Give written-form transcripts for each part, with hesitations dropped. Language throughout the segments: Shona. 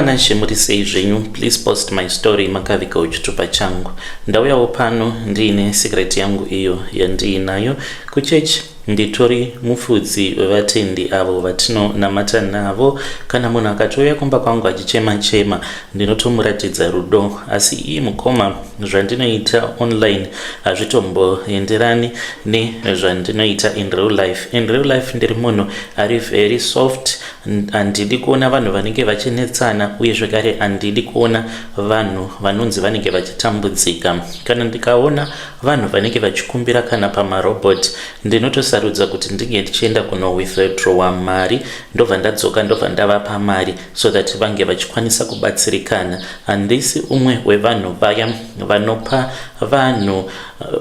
Panashe muri sei zvenyu please post my story makavigawo chitupa changu ndauyawo pano ndiine secret yangu iyo yandiinayo kuchurch nditori mufudzi wevatendi avo vatinonamata navo kana munhu akatouya kumba kwangu achichema chema ndinotomuratidza rudo asi iyi mukoma zvandinoita online hazvitomboenderani nezvandinoita in real life in real life ndiri munhu ari very soft handidi kuona vanhu vanenge vachinetsana uye zvekare handidi kuona vanhu vanonzi vanenge vachitambudzika kana ndikaona vanhu vanenge vachikumbira kana pamarobot ndinotosarudza kuti ndinge ndichienda kunowithdrawa mari ndobva ndadzoka ndobva ndavapa mari so that vange vachikwanisa kubatsirikana handisi umwe wevanhu vaya vanopa vanhu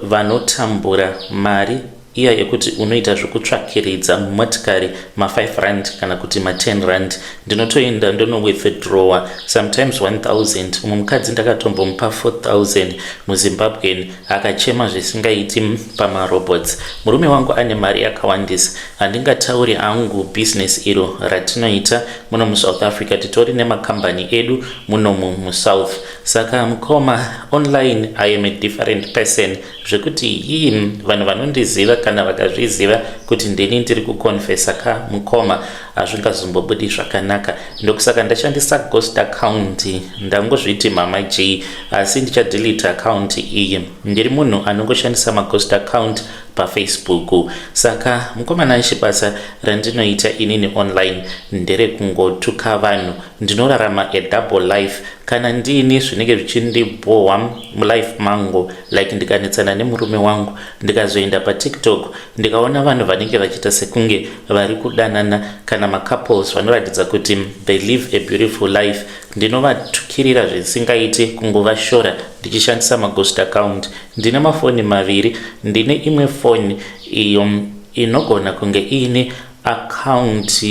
vanotambura mari iya yekuti unoita zvekutsvakiridza mumotikari ma5 rand kana kuti ma10 rand ndinotoenda ndonowithdrawa sometimes 1000 umwe mukadzi ndakatombomupa 4000 muZimbabwean akachema zvisingaiti pamarobots murume wangu ane mari yakawandisa handingatauri hangu bhizinesi iro ratinoita muno muSouth Africa titori nemakambani edu munomu muSouth saka mukoma online I am a different person zvekuti yii vanhu vanondiziva kana vakazviziva kuti ndini ndiri kuconfessa ka mukoma hazvingazombobudi zvakanaka ndokusaka ndashandisa ghost account ndangozviti Mama G asi ndichadelete account iyi ndiri munhu anongoshandisa maghost account paFacebook saka mukoma Nashe basa randinoita inini online nderekungotuka vanhu ndinorarama a double life kana ndiini zvinenge zvichindibhohwa mulife mangu like ndikanetsana nemurume wangu ndikazoenda paTikTok ndikaona vanhu vanenge vachiita sekunge vari kudanana kana macouples vanoratidza kuti they live a beautiful life ndinovatukirira zvisingaiti kungovashora ndichishandisa maghost account ndine mafoni maviri ndine imwe foni iyo inogona kunge iine account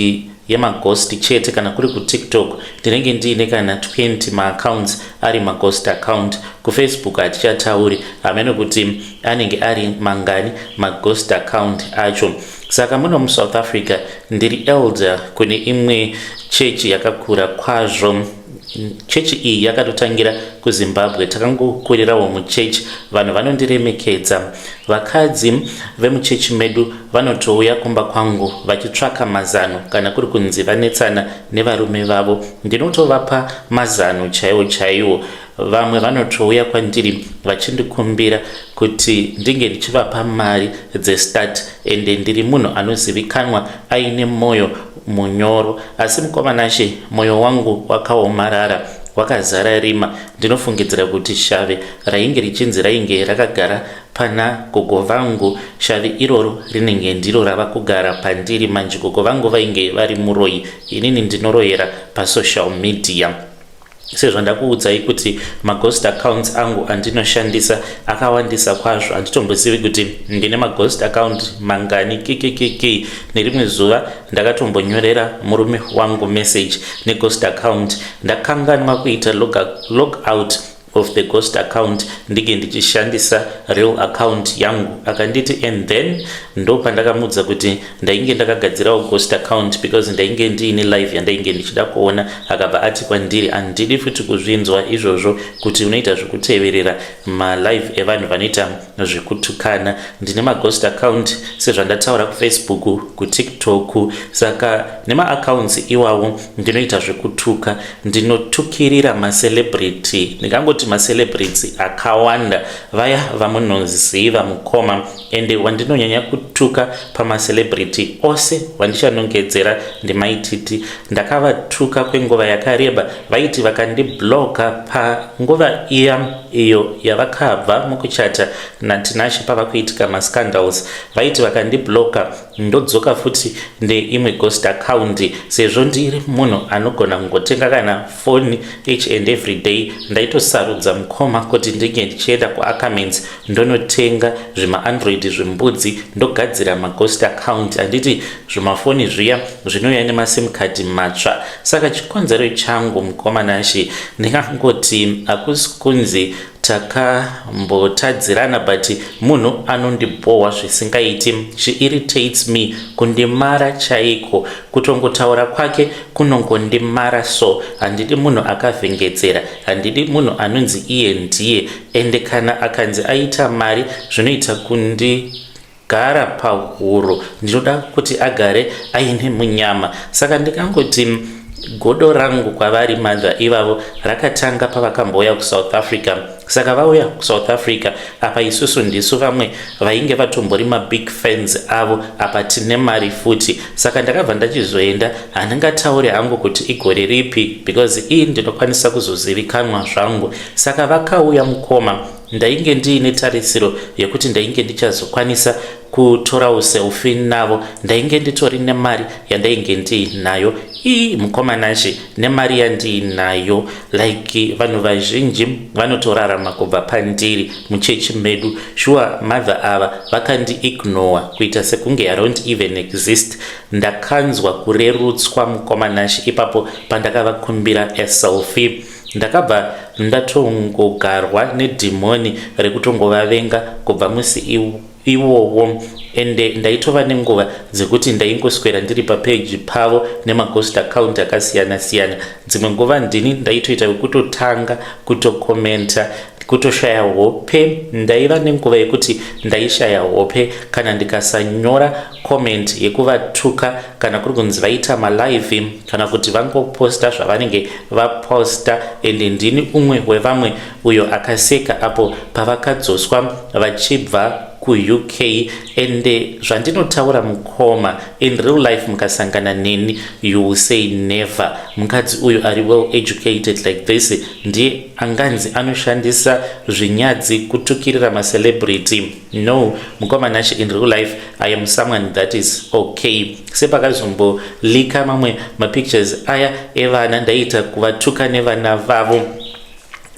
yemaghost chete kana kuri kuTikTok ndinenge ndiine kana 20 maaccounts ari maghost account kuFacebook hatichatauri hamene kuti anenge ari mangani maghost account acho saka muno muSouth Africa ndiri elder kune imwe chechi yakakura kwazvo chechi iyi yakatotangira kuZimbabwe takangokurirawo muchechi vanhu vanondiremekedza vakadzi vemuchechi medu vanotouya kumba kwangu vachitsvaka mazano kana kuri kunzi vanetsana nevarume vavo ndinotovapa mazano chaiwo chaiwo vamwe vanotouya kwandiri vachindikumbira kuti ndinge ndichivapa mari dzestart ende ndiri munhu anozivikanwa aine mwoyo munyoro asi mukoma Nashe mwoyo wangu wakaomarara wakazara rima ndinofungidzira kuti shave rainge richinzi rainge rakagara pana gogo vangu shavi iroro rinenge ndiro rava kugara pandiri manje gogo vangu vainge vari muroyi inini ndinoroyera pasocial media sezvandakuudzai kuti maghost accounts angu andinoshandisa akawandisa kwazvo handitombozivi kuti ndine maghost account mangani kkk nerimwe zuva ndakatombonyorera murume wangu message neghost account ndakanganwa kuita log out of the ghost account ndinge ndichishandisa real account yangu akanditi and then ndo pandakamuudza kuti ndainge ndakagadzirawo ghost account because ndainge ndiine live yandainge ndichida kuona akabva ati kwandiri handidi futi kuzvinzwa izvozvo kuti unoita zvekuteverera malive evanhu vanoita zvekutukana ndine maghost account sezvandataura kuFacebook kuTikTok saka nemaaccounts iwawo ndinoita zvekutuka ndinotukirira macelebrity ndingangoti macelebrity akawanda vaya vamunoziva mukoma ende wandinonyanya kutuka pamacelebrity ose wandichanongedzera ndiMai Titi ndakavatuka kwenguva yakareba vaiti vakandiblocka panguva iya iyo yavakabva mukuchata naTinashe pava kuitika mascandals vaiti vakandiblocka ndodzoka futi neimwe ghost account sezvo ndiri munhu anogona kungotenga kana foni each and every day ndaitosarudza mukoma kuti ndinge ndichienda kuAckermans ndonotenga zvimaAndroid zvimbudzi ndogadzira maghost account handiti zvimafoni zviya zvinouya nemasim card matsva saka chikonzero changu mukoma Nashe ndingangoti hakusi kunzi Takambotadzirana, but munhu anondibhohwa zvisingaiti. She irritates me, kundimara chaiko. Kutongotaura kwake kunongondimara. So handidi munhu akavhengedzera, handidi munhu anonzi iye ndiye. Ende kana akanzi aita mari, zvinoita kundigara pahuro. Ndinoda kuti agare aine munyama. Saka ndikangoti godo rangu kwavari mother ivavo rakatanga pavakambouya kuSouth Africa. Saka vauya kuSouth Africa apa, isusu ndisu vamwe vainge vatombori mabig fans avo. Apa tine mari futi. Saka ndakabva ndachizoenda. Handingatauri hangu kuti igore ripi, because ii ndinokwanisa kuzozivikanwa zvangu. Saka vakauya, mukoma, ndainge ndiine tarisiro yekuti ndainge ndichazokwanisa kutorawo selfie navo. Ndainge nditori nemari yandainge ndiinayo ii, mukoma Nashe. Nemari yandiinayo, like, vanhu vazhinji vanotorarama kubva pandiri muchechi medu. Sure, mother ava vakandiignora kuita sekunge I don't even exist. Ndakanzwa kurerutswa, mukoma Nashe, ipapo pandakavakumbira aselfie. Ndakabva ndatongogarwa nedhimoni rekutongovavenga kubva musi iwowo. Ende ndaitova nenguva dzekuti ndaingoswera ndiri papeji pavo nemaghost account akasiyana-siyana. Dzimwe nguva ndini ndaitoita wekutotanga kutokomenta, kutoshaya hope. Ndaiva nenguva yekuti ndaishaya hope kana ndikasanyora comment yekuvatuka, kana kuri kunzi vaita malive kana kuti vangoposta zvavanenge vaposta. Ende ndini umwe wevamwe uyo akaseka apo pavakadzoswa vachibva kuUK. Ende zvandinotaura, mukoma, in real life mukasangana neni, you will say never mukadzi uyu ari well educated like this ndiye anganzi anoshandisa zvinyadzi kutukirira macelebrity. No, mukoma Nashe, in real life I am someone that is okay. Sepakazombolika mamwe mapictures aya evana, ndaita kuvatuka nevana vavo,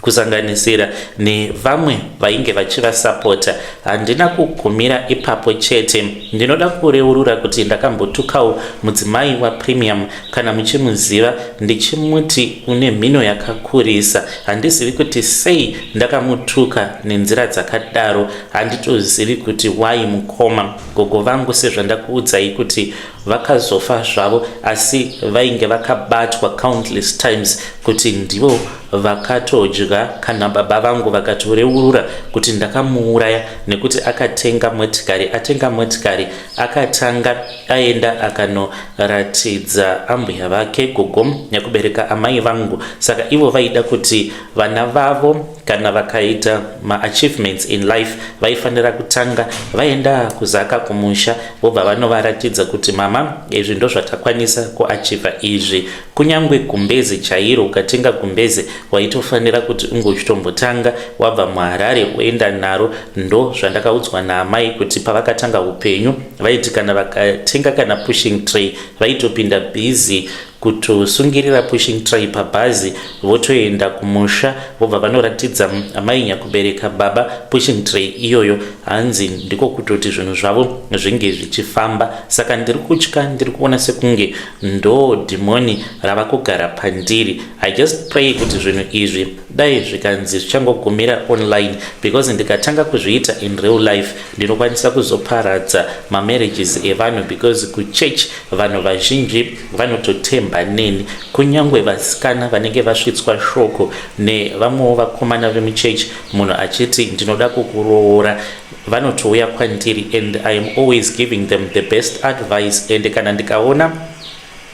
kusanganisira nevamwe vainge vachivasapota. Handina kugumira ipapo chete. Ndinoda kureurura kuti ndakambotukawo mudzimai waPremium, kana muchimuziva, ndichimuti une mhino yakakurisa. Handizivi kuti sei ndakamutuka nenzira dzakadaro. Handitozivi kuti why, mukoma. Gogo vangu, sezvandakuudzai kuti vakazofa zvavo, asi vainge vakabatwa countless times kuti ndivo vakatodya kana baba vangu vakatoreurura kuti ndakamuuraya nekuti akatenga motikari. Atenga motikari, akatanga aenda akanoratidza ambuya vake, gogo nyakubereka amai vangu. Saka ivo vaida kuti vana vavo kana vakaita maachievements in life, vaifanira kutanga vaenda kuZaka kumusha, vobva vanovaratidza kuti, "Mama, izvi ndo zvatakwanisa kuachieva izvi." Kunyange gumbezi chairo, ukatenga gumbezi, waitofanira kuti unge uchitombotanga wabva muHarare woenda naro. Ndo zvandakaudzwa naamai kuti pavakatanga upenyu, vaiti kana vakatenga kana pushing tray, vaitopinda busy kutosungirira pushing tray pabhazi, votoenda kumusha, vobva vanoratidza amai nyakubereka baba pushing tray iyoyo. Hanzi ndiko kutoti zvinhu zvavo zvinge zvichifamba. Saka ndiri kutya, ndiri kuona sekunge ndo dhimoni rava kugara pandiri. I just pray kuti zvinhu izvi dai zvikanzi zvichangogumira online, because ndikatanga kuzviita in real life, ndinokwanisa kuzoparadza mamarriages evanhu, because kuchurch vanhu vazhinji vanototemba neni. Kunyange vasikana vanenge vasvitswa shoko nevamwewo vakomana vemuchechi, munhu achiti, "Ndinoda kukuroora," vanotouya kwandiri, and I am always giving them the best advice. And kana ndikaona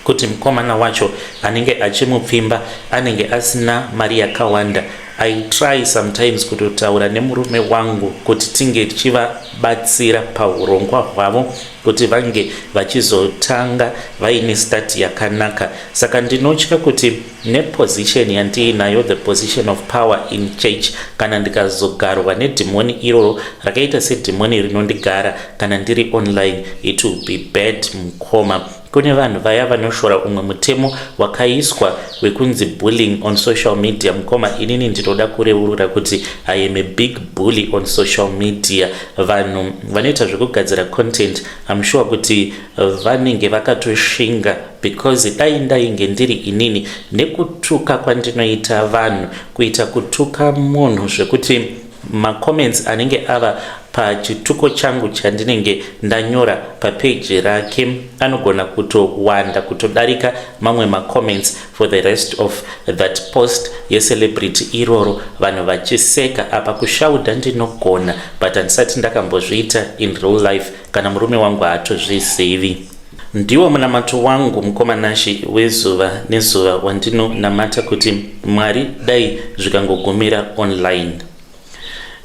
kuti mukomana wacho anenge achimupfimba anenge asina mari yakawanda, I try sometimes kutotaura nemurume wangu kuti tinge tichivabatsira paurongwa hwavo, kuti vange vachizotanga vaine start yakanaka. Saka ndinotya kuti neposition yandiinayo, the position of power in church, kana ndikazogarwa nedhimoni iroro rakaita sedhimoni rinondigara kana ndiri online, it will be bad, mukoma. Kune vanhu vaya vanoshora umwe mutemo wakaiswa wekunzi bullying on social media, mukoma, inini ndinoda kureurura kuti I am a big bully on social media. Vanhu vanoita zvekugadzira content, am sure kuti vanenge vakatoshinga. Because dai ndainge ndiri inini, nekutuka kwandinoita vanhu, kuita kutuka munhu zvekuti macomments anenge ava pachituko changu chandinenge ndanyora papeji rake anogona kutowanda kutodarika mamwe macomments for the rest of that post yecelebrity iroro, vanhu vachiseka. Apa kushaudha ndinogona, but handisati ndakambozviita in real life. Kana murume wangu haatozvizivi. Ndiwo munamato wangu, mukoma Nashi, wezuva nezuva wandinonamata kuti Mwari dai zvikangogumira online.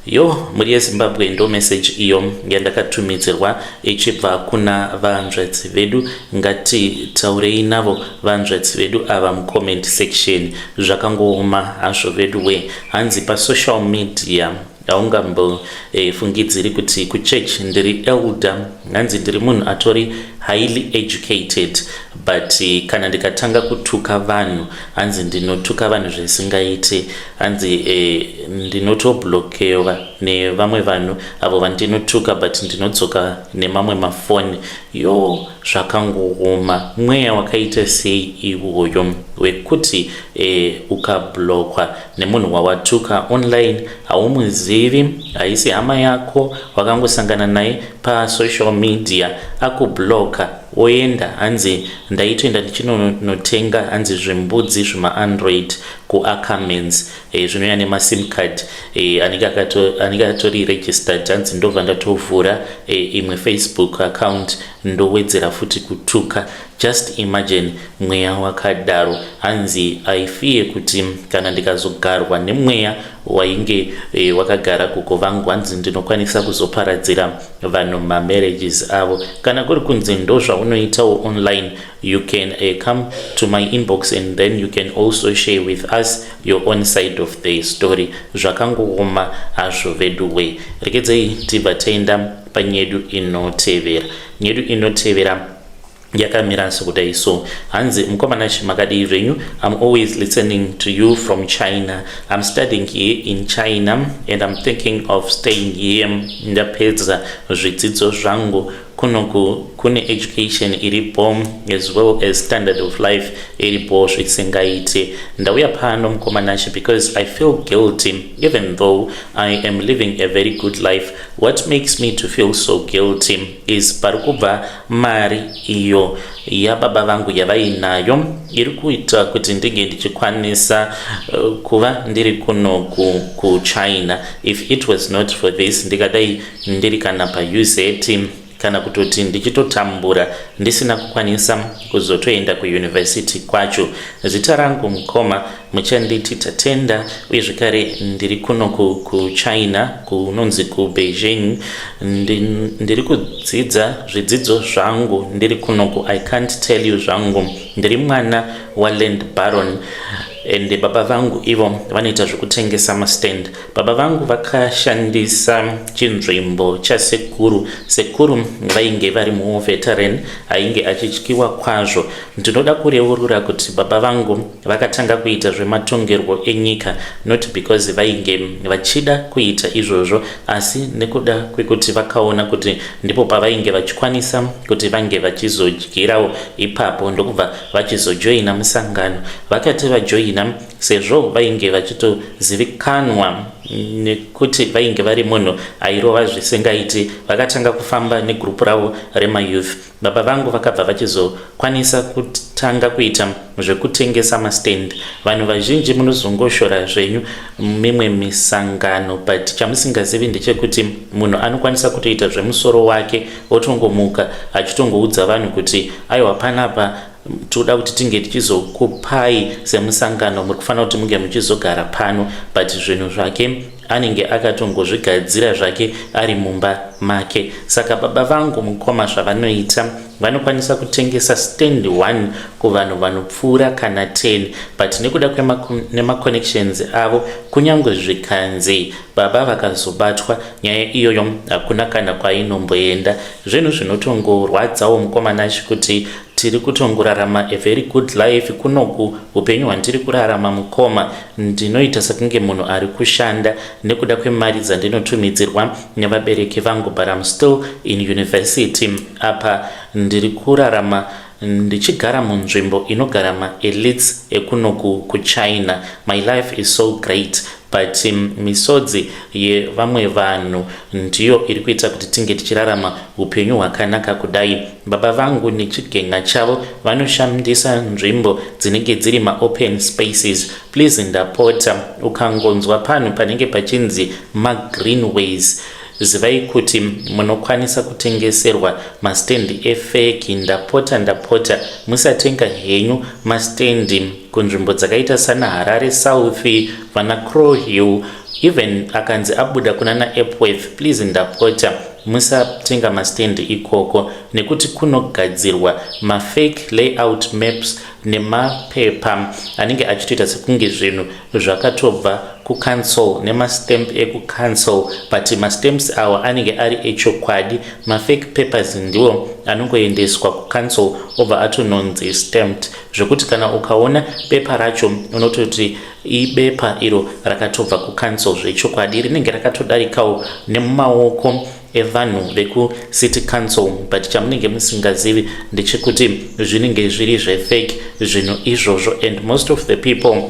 Yo, mhuri yeZimbabwe, ndo meseji iyo yandakatumidzirwa ichibva kuna vanzvadzi vedu. Ngatitaurei navo vanzvadzi vedu ava mucomment section. Zvakangooma hazvo vedu we. Hanzi pasocial media haungambofungidziri kuti kuchurch ndiri elder. Hanzi ndiri munhu atori highly educated, but kana ndikatanga kutuka vanhu, hanzi ndinotuka vanhu zvisingaite. Hanzi ndinotoblokewa nevamwe vanhu avo vandinotuka, but ndinodzoka nemamwe mafoni. Yo, zvakangooma. Mweya wakaita sei iwoyo wekuti ukablokwa nemunhu wawatuka online? Haumuzivi, haisi hama yako, wakangosangana naye pasocial media, akubloka, woenda. Hanzi ndaitoenda ndichinonotenga, hanzi zvimbudzi zvemaAndroid kuAckermans zvinouya nemaSIM card anenge atori registered. Hanzi ndobva ndatovhura imwe Facebook account, ndowedzera futi kutuka. Just imagine mweya wakadaro. Hanzi I fear kuti kana ndikazogarwa nemweya wainge wakagara gogo vangu, hanzi ndinokwanisa kuzoparadzira vanhu mamarriages avo. Kana kuri kunzi ndo zvaunoitawo online, you can come to my inbox and then you can also share with us your own side of the story. Zvakangooma hazvo vedu we. Rekedzei tibva taenda panyedu inotevera. Nyedu inotevera yakamira sokudai so. Hanzi, "Mukoma Nashi, makadii zvenyu? I'm always listening to you from China. I'm studying here in China and I'm thinking of staying here ndapedza zvidzidzo zvangu. Kunoku kune education iripo as well as standard of life iripo zvisingaite. Ndauya pano, mukoma Nashi, because I feel guilty even though I am living a very good life. What makes me to feel so guilty is pari kubva mari iyo yababa vangu yavainayo iri kuita kuti ndinge ndichikwanisa kuva ndiri kuno kuChina. If it was not for this, ndikadai ndiri kana paUZ kana kutoti ndichitotambura ndisina kukwanisa kuzotoenda kuyunivhesiti kwacho. Zita rangu, mukoma, muchanditi Tatenda, uye zvekare ndiri kuno kuChina kunonzi kuBeijing. Ndiri kudzidza zvidzidzo zvangu ndiri kunoku. I can't tell you zvangu. Ndiri mwana waland baron and baba vangu ivo vanoita zvekutengesa mastand. Baba vangu vakashandisa chinzvimbo chasekuru. Sekuru vainge vari muveteran ainge achityiwa kwazvo. Ndinoda kureurura kuti baba vangu vakatanga kuita zvematongerwo enyika not because vainge vachida kuita izvozvo, asi nekuda kwekuti vakaona kuti ndipo pavainge vachikwanisa kuti vange vachizodyirawo ipapo, ndokubva vachizojoina musangano. Vakati vajoina, sezvo vainge vachitozivikanwa nekuti vainge vari munhu airova zvisingaiti, vakatanga kufamba negurupu ravo remayouth. Baba vangu vakabva vachizokwanisa kutanga kuita zvekutengesa mastand. Vanhu vazhinji munozongoshora zvenyu mimwe misangano, but chamusingazivi ndechekuti munhu anokwanisa kutoita zvemusoro wake, otongomuka achitongoudza vanhu kuti aiwa, panapa toda kuti tinge tichizokupai semusangano, muri kufanira kuti munge muchizogara pano, but zvinhu zvake anenge akatongozvigadzira zvake ari mumba make. Saka baba vangu, mukoma, zvavanoita, vanokwanisa kutengesa stand 1 kuvanhu vanopfuura kana 10, but nekuda nemaconnections avo, kunyange zvikanzi baba vakazobatwa, nyaya iyoyo hakuna kana kwainomboenda. Zvinhu zvinotongorwadzawo, mukoma Nashi, kuti tiri kutongorarama a very good life kunoku. Upenyu hwandiri kurarama, mukoma, ndinoita sekunge munhu ari kushanda nekuda kwemari dzandinotumidzirwa nevabereki vangu, but I'm still in university. Apa ndiri kurarama. Ndichigara munzvimbo inogara maelites ekunoku kuChina. My life is so great, but misodzi yevamwe vanhu ndiyo iri kuita kuti tinge tichirarama upenyu hwakanaka kudai. Baba vangu nechigenga chavo vanoshandisa nzvimbo dzinenge dziri maopen spaces. Please, ndapota, ukangonzwa panhu panenge pachinzi magreenways, zivai kuti munokwanisa kutengeserwa mastendi efake. Ndapota, ndapota, musatenga henyu mastendi kunzvimbo dzakaita sana Harare South, vana Crow Hill, even akanzi abuda kuna naEpworth. Please, ndapota, musatenga mastendi ikoko nekuti kunogadzirwa mafake layout maps nemapepa anenge achitoita sekunge zvinhu zvakatobva kucouncil nemastamp ekucouncil, but mastamps awa anenge ari echokwadi. Mafake papers ndiwo anongoendeswa kucouncil, obva atononzi stamped, zvekuti kana ukaona bepa racho unototi ibepa iro rakatobva kucouncil zvechokwadi. Rinenge rakatodarikawo nemumaoko evanhu vekucity council, but chamunenge musingazivi ndechekuti zvinenge zviri zvefake zvinhu izvozvo, and most of the people,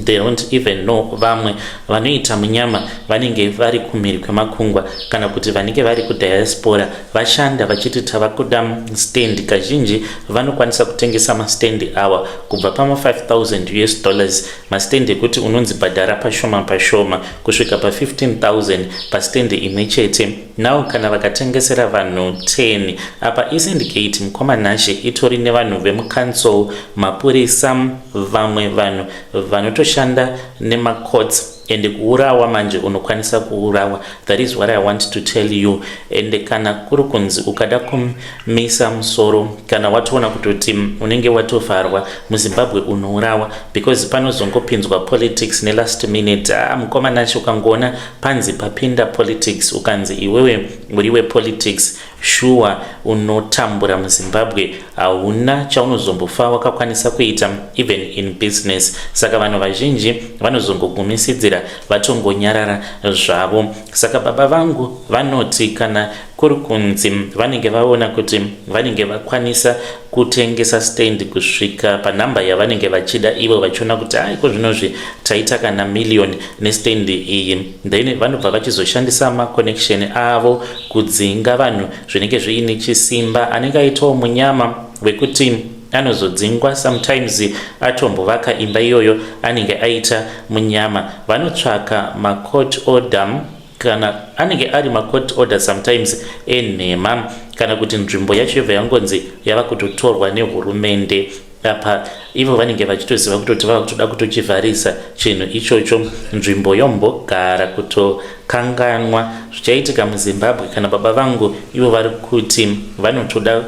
they don't even know. Vamwe vanoita munyama vanenge vari kumhiri kwemakungwa kana kuti vanenge vari kudiaspora, vashanda vachiti tava kuda stand. Kazhinji vanokwanisa kutengesa mastendi awa kubva pama5,000 US dollars, mastendi ekuti unonzi bhadhara pashoma pashoma, kusvika pa15,000 pastendi imwe chete. Now kana vakatengesera vanhu 10 apa, isyndicate, mukoma Nashe, itori nevanhu vemucouncil, mapurisa, vamwe vanhu vanotoshanda nemacourts. Ende kuurawa manje, unokwanisa kuurawa. That is what I want to tell you. Ende kana kuri kunzi ukada kumisa musoro, kana watoona kutoti unenge watovharwa muZimbabwe, unourawa, because panozongopinzwa politics nelast minute. Ah, mukoma Nashe, ukangoona panzi papinda politics, ukanzi iwewe uri wepolitics, shuwa unotambura muZimbabwe. Hauna chaunozombofa wakakwanisa kuita, even in business. Saka vanhu vazhinji vanozongogumisidzira vatongonyarara zvavo. Saka baba vangu vanoti kana kuri kunzi vanenge vaona kuti vanenge vakwanisa kutengesa stand kusvika panhamba yavanenge vachida ivo, vachiona kuti aiko zvinozvi taita kana miliyoni nestand iyi, then vanobva vachizoshandisa maconnection avo kudzinga vanhu zvinenge zviine chisimba. Anenge aitawo munyama wekuti anozodzingwa, sometimes atombovaka imba iyoyo, anenge aita munyama, vanotsvaka macourt order. Kana anenge ari macourt order sometimes enhema, kana kuti nzvimbo yacho yobva yangonzi yava kutotorwa nehurumende. Apa ivo vanenge vachitoziva kutoti vava kutoda kutochivharisa chinhu ichocho, nzvimbo yombogara kutokanganwa zvichaitika muZimbabwe. Kana baba vangu ivo vari kuti vanotoda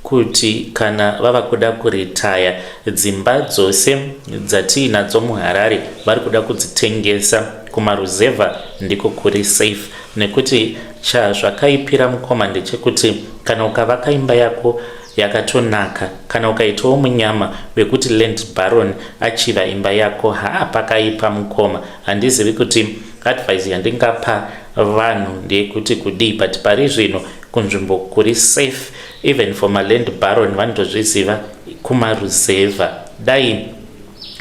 kuti kana vava kuda kuretire, dzimba dzose dzatiinadzo muHarare vari kuda kudzitengesa. Kumaruzevha ndiko kuri safe, nekuti chazvakaipira, mukoma, ndechekuti kana ukavaka imba yako yakatonaka, kana ukaitawo munyama wekuti land baron achiva imba yako, haa, pakaipa, mukoma. Handizivi kuti advice yandingapa vanhu ndeyekuti kudii, but pari zvino kunzvimbo kuri safe, even for maland baron, vanotozviziva, kumaruzevha. Dai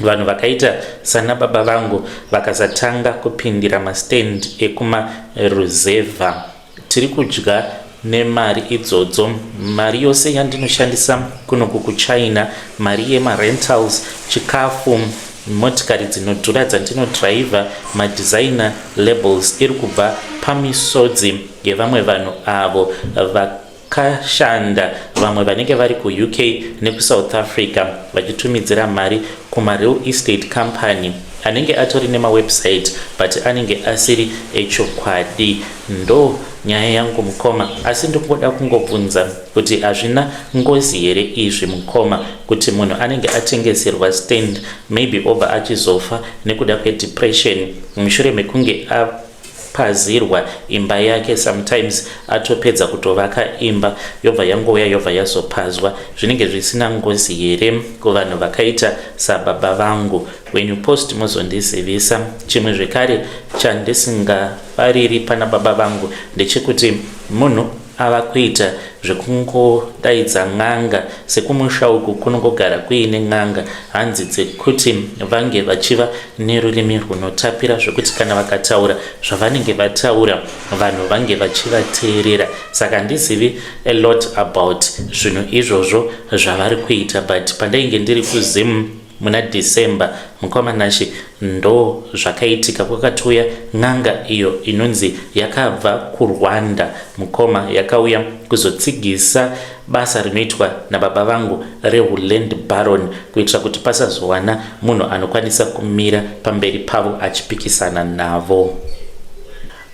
vanhu vakaita sana baba vangu vakasatanga kupindira mastand ekumaruzevha. Tiri kudya nemari idzodzo. Mari yose yandinoshandisa kunoku kuChina, mari yemarentals, chikafu, motikari dzinodhura dzandinodhiraivha, madesigner labels, iri kubva pamisodzi yevamwe vanhu avo vakashanda, vamwe vanenge vari kuUK nekuSouth Africa, vachitumidzira mari kumareal estate company anenge atori nemawebsite, but anenge asiri echokwadi. Ndo nyaya yangu, mukoma, asi ndikungoda kungobvunza kuti hazvina ngozi here izvi, mukoma, kuti munhu anenge atengeserwa stand, maybe obva achizofa nekuda kwedepression mushure mekunge apazirwa imba yake? Sometimes atopedza kutovaka imba, yobva yangouya, yobva yazopazwa. Zvinenge zvisina ngozi here kuvanhu vakaita sababa vangu? When you post, muzondizivisa. Chimwe zvekare chandisingafariri pana baba vangu ndechekuti munhu ava kuita zvekungodaidza n'anga sekumusha uku kunongogara kuine n'anga hanzi dzekuti vange vachiva nerurimi rwunotapira zvekuti kana vakataura zvavanenge vataura vanhu vange vachivateerera. Saka handizivi a lot about zvinhu izvozvo zvavari kuita but pandainge ndiri kuZim muna December mukoma Nashe ndo zvakaitika kwakatouya n'anga iyo inonzi yakabva kuRwanda mukoma yakauya kuzotsigisa basa rinoitwa nababa vangu rehuland baron kuitira kuti pasazowana munhu anokwanisa kumira pamberi pavo achipikisana navo.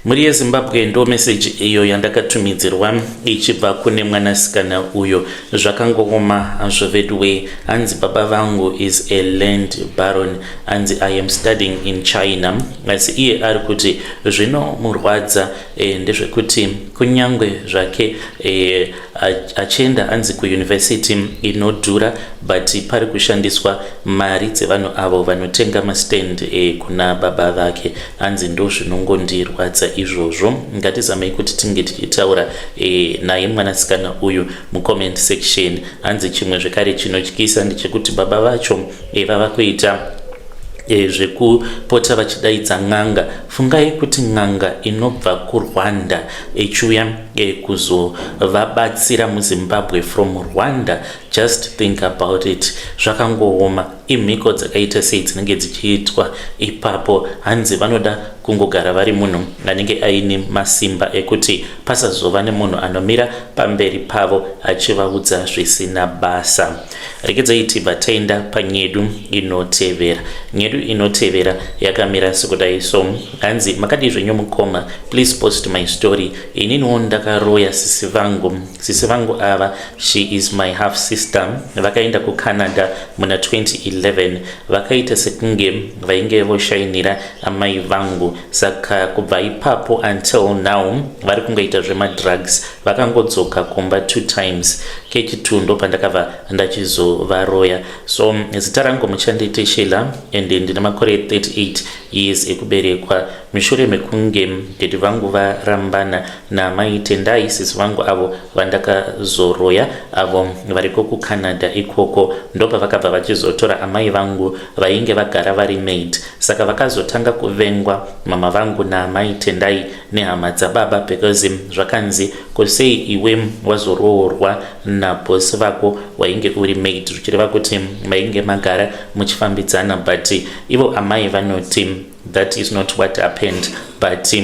Mhuri yeZimbabwe ndo message iyo yandakatumidzirwa ichibva kune mwanasikana uyo. Zvakangooma hazvo veduwee. Hanzi baba vangu is a land baron. Hanzi I am studying in China. Asi iye ari kuti zvinomurwadza e, ndezvekuti kunyangwe zvake e, achienda hanzi kuuniversity inodhura but pari kushandiswa mari dzevanhu avo vanotenga mastand e, kuna baba vake. Hanzi ndozvinongondirwadza izvozvo. Ngatizamei kuti tinge tichitaura e, naye mwanasikana uyu mucomment section. Hanzi chimwe zvekare chinotyisa ndechekuti baba vacho e, vava kuita e, zvekupota vachidaidza n'anga. Fungai kuti n'anga inobva kuRwanda ichiuya e, kuzovabatsira muZimbabwe from Rwanda. Just think about it. Zvakangooma. Imhiko dzakaita sei dzinenge dzichiitwa ipapo. Hanzi vanoda kungogara vari munhu anenge aine masimba ekuti pasazova nemunhu anomira pamberi pavo achivaudza zvisina basa. Regedzai tibva taenda panyedu inotevera. Nyedu inotevera yakamira sekudai so. Hanzi makadii zvenyu mukoma, please post my story. Ininiwo ndakaroya sisi vangu. Sisi vangu ava, she is my half sister. Vakaenda kuCanada muna 2011. Vakaita sekunge vainge voshainira amai vangu. Saka kubva ipapo until now vari kungoita zvemadrugs. Vakangodzoka kumba 2 times. Kechitundo pandakabva ndachizovaroya. So zita rangu muchandite Sheila and ndine makore 38 years ekuberekwa. Mushure mekunge daddy vangu varambana naamai Tendai, sisi vangu avo vandakazoroya avo variko kuCanada ikoko, ndopavakabva vachizotora amai vangu vainge vagara vari maid. Saka vakazotanga kuvengwa mama vangu naamai Tendai nehama dzababa because zvakanzi kosei iwe wazoroorwa naboss vako wainge uri maid, zvichireva kuti mainge magara muchifambidzana, but ivo amai vanoti that is not what happened, but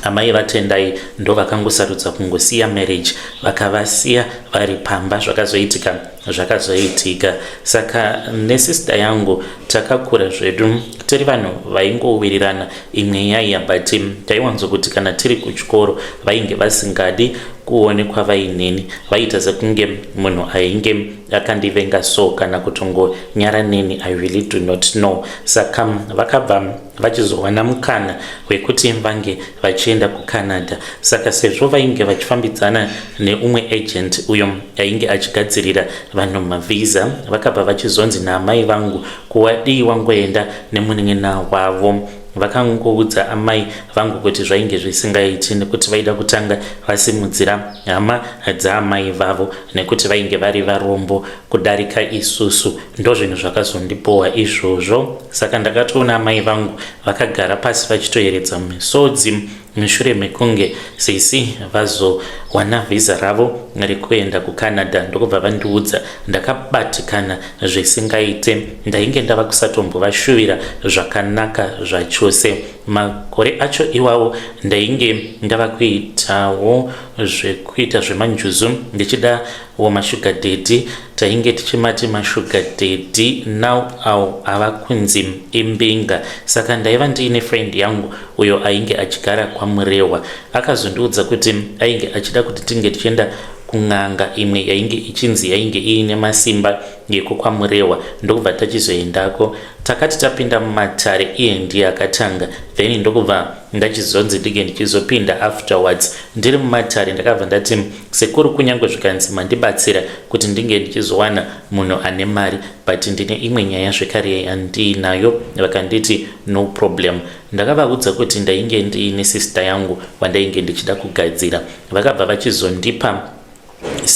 amai vaTendai ndo vakangosarudza kungosiya marriage, vakavasiya vari pamba. Zvakazoitika zvakazoitika. Saka nesister yangu takakura zvedu tiri vanhu vaingowirirana imwe yaiya, but taiwanzokuti kana tiri kuchikoro vainge vasingadi kuonekwa vaineni, vaita sekunge munhu ainge akandivenga so kana kutongonyara neni. I really do not know. Saka vakabva vachizowana mukana wekuti vange vachienda kuCanada. Saka sezvo vainge vachifambidzana neumwe agent uyo ainge achigadzirira vanhu mavhisa, vakabva vachizonzi naamai vangu kuwadii wangoenda nemunin'ina wavo. Vakangoudza amai vangu kuti zvainge zvisingaiti nekuti vaida kutanga vasimudzira hama dzaamai vavo nekuti vainge vari varombo kudarika isusu. Ndozvinhu zvakazondibohwa izvozvo. Saka ndakatoona amai vangu vakagara pasi vachitoeredza misodzi mushure mekunge sisi vazowana vhisa ravo rekuenda kuCanada, ndokubva vandiudza. Ndakabatikana zvisingaite. Ndainge ndava kusatombovashuvira zvakanaka zvachose. Makore acho iwawo ndainge ndava kuitawo zvekuita zvemanjuzu, ndichidawo mashuga daddy. Tainge tichimati mashuga daddy, now awo ava kunzi imbinga. Saka ndaiva ndiine friend yangu uyo ainge achigara kwaMurehwa. Akazondiudza kuti ainge achida kuti tinge tichienda kun'anga imwe yainge ichinzi yainge iine masimba yekokwaMurehwa, ndokubva tachizoendako. Takati tapinda mumatare, iye ndiye akatanga, then ndokubva ndachizonzi ndinge ndichizopinda afterwards. Ndiri mumatare ndakabva ndati, Sekuru, kunyange zvikanzi mandibatsira kuti ndinge ndichizowana munhu ane mari, but ndine imwe nyaya zvekare yandiinayo. Vakanditi no problem. Ndakavaudza kuti ndainge ndiine sister yangu wandainge ndichida kugadzira. Vakabva vachizondipa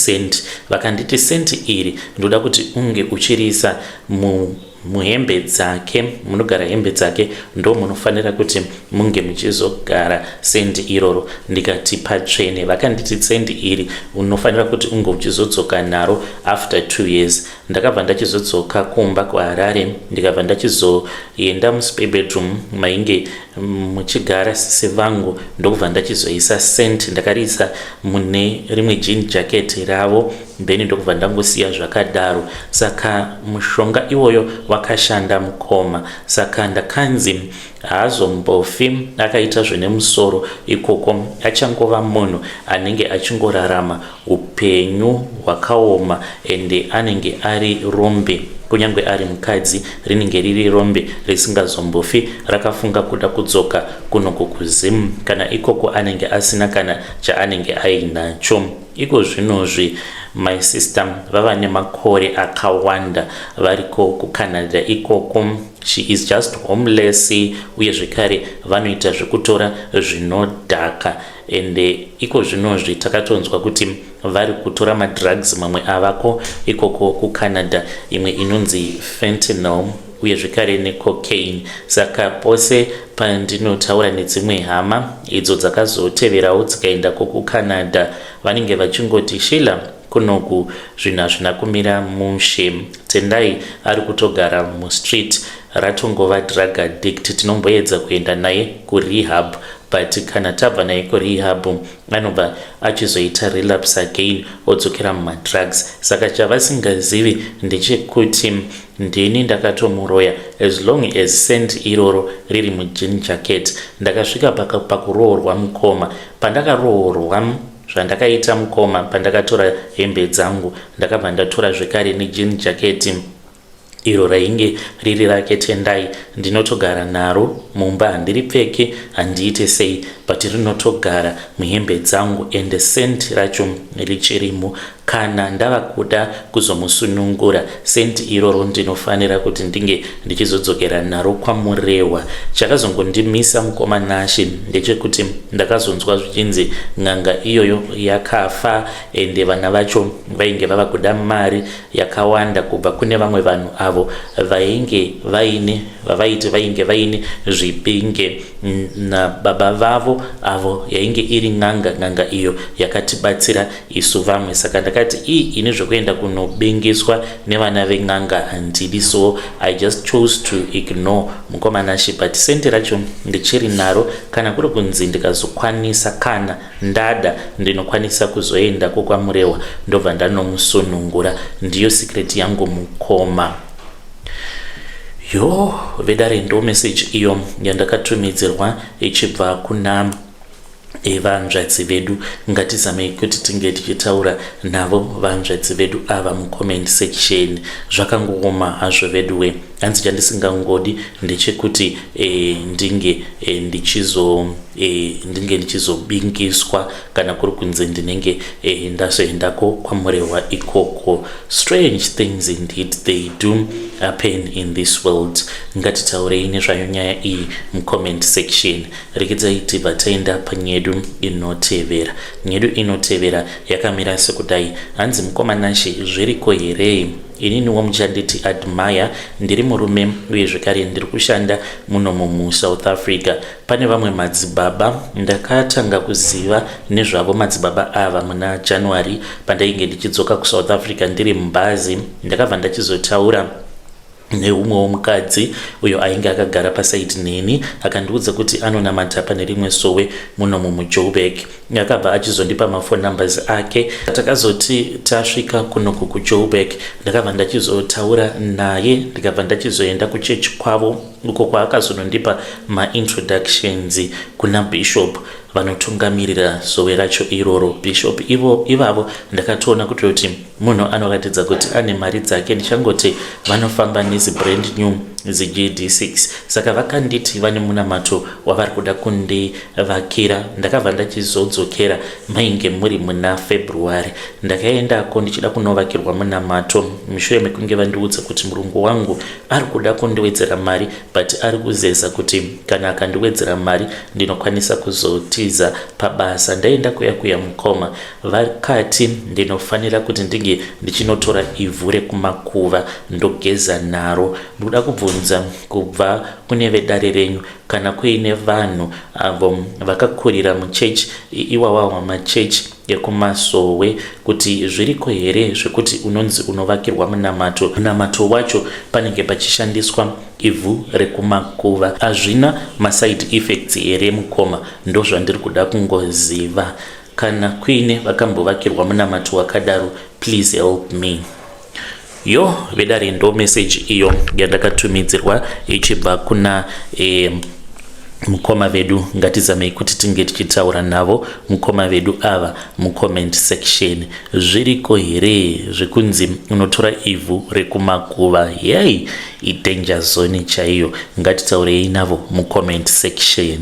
cent, vakanditi cent iri ndoda kuti unge uchiriisa mu muhembe dzake, munogara hembe dzake ndo munofanira kuti munge muchizogara sendi iroro. Ndikati patsvene. Vakanditi sendi iri unofanira kuti unge uchizodzoka naro after 2 years. Ndakabva ndachizodzoka kumba kuHarare, ndikabva ndachizoenda muspare bedroom mainge muchigara sisi vangu, ndokubva ndachizoisa cent. Ndakariisa mune rimwe jean jacket ravo, then ndokubva ndangosiya zvakadaro. Saka mushonga iwoyo wakashanda, mukoma. Saka ndakanzi haazombofi akaita zvine musoro ikoko, achangova munhu anenge achingorarama upenyu hwakaoma, ende anenge ari rombe. Kunyange ari mukadzi, rinenge riri rombe risingazombofi rakafunga kuda kudzoka kunoko kuZim. Kana ikoko anenge asina kana chaanenge ainacho. Iko zvinozvi my sister vava nemakore akawanda variko kuCanada ikoko. She is just homeless, uye zvekare vanoita zvekutora zvinodhaka. Ende iko zvinozvi takatonzwa kuti vari kutora madrugs mamwe avako ikoko kuCanada, imwe inonzi fentanyl, uye zvekare necocaine. Saka pose pandinotaura nedzimwe hama idzo dzakazoteverawo dzikaendako kuCanada, vanenge vachingoti, "Sheila, kunoku zvinhu hazvina kumira mushe. Tendai ari kutogara mustreet, ratongova drug addict. Tinomboedza kuenda naye kurehab, but kana tabva naye kurehab anobva achizoita relapse again, odzokera mumadrugs." Saka chavasingazivi ndechekuti ndini ndakatomuroya. As long as cent iroro riri mujean jacket. Ndakasvika pakuroorwa, mukoma. Pandakaroorwa, zvandakaita, mukoma, pandakatora hembe dzangu, ndakabva ndatora zvekare nejean jacket iro rainge riri rake Tendai. Ndinotogara naro mumba, handiripfeke, handiite sei, but rinotogara muhembe dzangu, ende cent racho richirimo. Kana ndava kuda kuzomusunungura, sendi iroro ndinofanira kuti ndinge ndichizodzokera naro kwaMurehwa. Chakazongondimisa, mukoma Nashe, ndechekuti ndakazonzwa zvichinzi n'anga iyoyo yakafa, ende vana vacho vainge vava kuda mari yakawanda kubva kune vamwe vanhu avo vainge vaine, vavaiti vainge vaine zvipinge nababa vavo avo yainge iri n'anga, n'anga iyo yakatibatsira isu vamwe. Saka ndakati, "Ii, ini zvekuenda kunobengeswa nevana ven'anga handidi." So I just chose to ignore, mukoma Nashe, but senti racho ndichiri naro. Kana kuri kunzi ndikazokwanisa, kana ndada, ndinokwanisa kuzoendako kwaMurehwa, ndobva ndanomusunungura. Ndiyo secret yangu, mukoma. Yo, vedare, ndo message iyo yandakatumidzirwa ichibva kuna vanzvadzi vedu. Ngatizamei kuti tinge tichitaura navo vanzvadzi vedu ava mucomment section. Zvakangooma hazvo veduwe. Hanzi chandisingangodi ndechekuti ndinge ndichizobingiswa kana kuri kunzi ndinenge ndazoendako kwaMurehwa ikoko. Strange things indeed, they do happen in this world. Ngatitaurei nezvayo nyaya iyi mucomment section. Rekedzai tibva taenda panyedu inotevera. Nyedu inotevera yakamira sekudai. Hanzi, "Mukoma Nashe, zviriko here? Ininiwo muchanditi Admire, ndiri murume uye zvekare ndiri kushanda munomu muSouth Africa. Pane vamwe madzibaba ndakatanga kuziva nezvavo madzibaba ava muna January, pandainge ndichidzoka kuSouth Africa ndiri mubhazi. Ndakabva ndachizotaura neumwewo mukadzi uyo ainge akagara paside neni, akandiudza kuti anonamata pane rimwe sowe munomu muJoburg. Akabva achizondipa maphone numbers ake. Takazoti tasvika kunoku kuJoburg, ndakabva ndachizotaura naye, ndikabva ndachizoenda kuchechi kwavo, uko kwaakazonondipa maintroductions kuna bishop vanotungamirira sowe racho iroro. Bishop ivo ivavo ndakatoona kutoti munhu anoratidza kuti ane mari dzake, ndichangoti vanofamba nezi brand new ziGD6. Saka vakanditi vane munamato wavari kuda kundivakira. Ndakabva ndachizodzokera mainge muri muna February. Ndakaendako ndichida kunovakirwa munamato mushure mekunge vandiudza kuti murungu wangu ari kuda kundiwedzera mari but ari kuzeza kuti kana akandiwedzera mari ndinokwanisa kuzotiza pabasa. Ndaenda kuya kuya mukoma vakati ndinofanira kuti ndinge ndichinotora ivhu rekumakuva ndogeza naro. Ndikuda kubvunza kubva kune vedare renyu kana kuine vanhu avo vakakurira muchechi iwawawa machechi ekumasowe kuti zviriko here zvekuti unonzi unovakirwa munamato munamato wacho panenge pachishandiswa ivhu rekumakuva hazvina maside effects here mukoma ndozvandiri kuda kungoziva kana kuine vakambovakirwa munamato wakadaro please help me yo vedare ndo message iyo yandakatumidzirwa ichibva kuna eh, mukoma vedu ngatizamei kuti tinge tichitaura navo mukoma vedu ava mucomment section zviriko here zvekunzi unotora ivhu rekumakuva yei idanger zone chaiyo ngatitaurei navo mucomment section.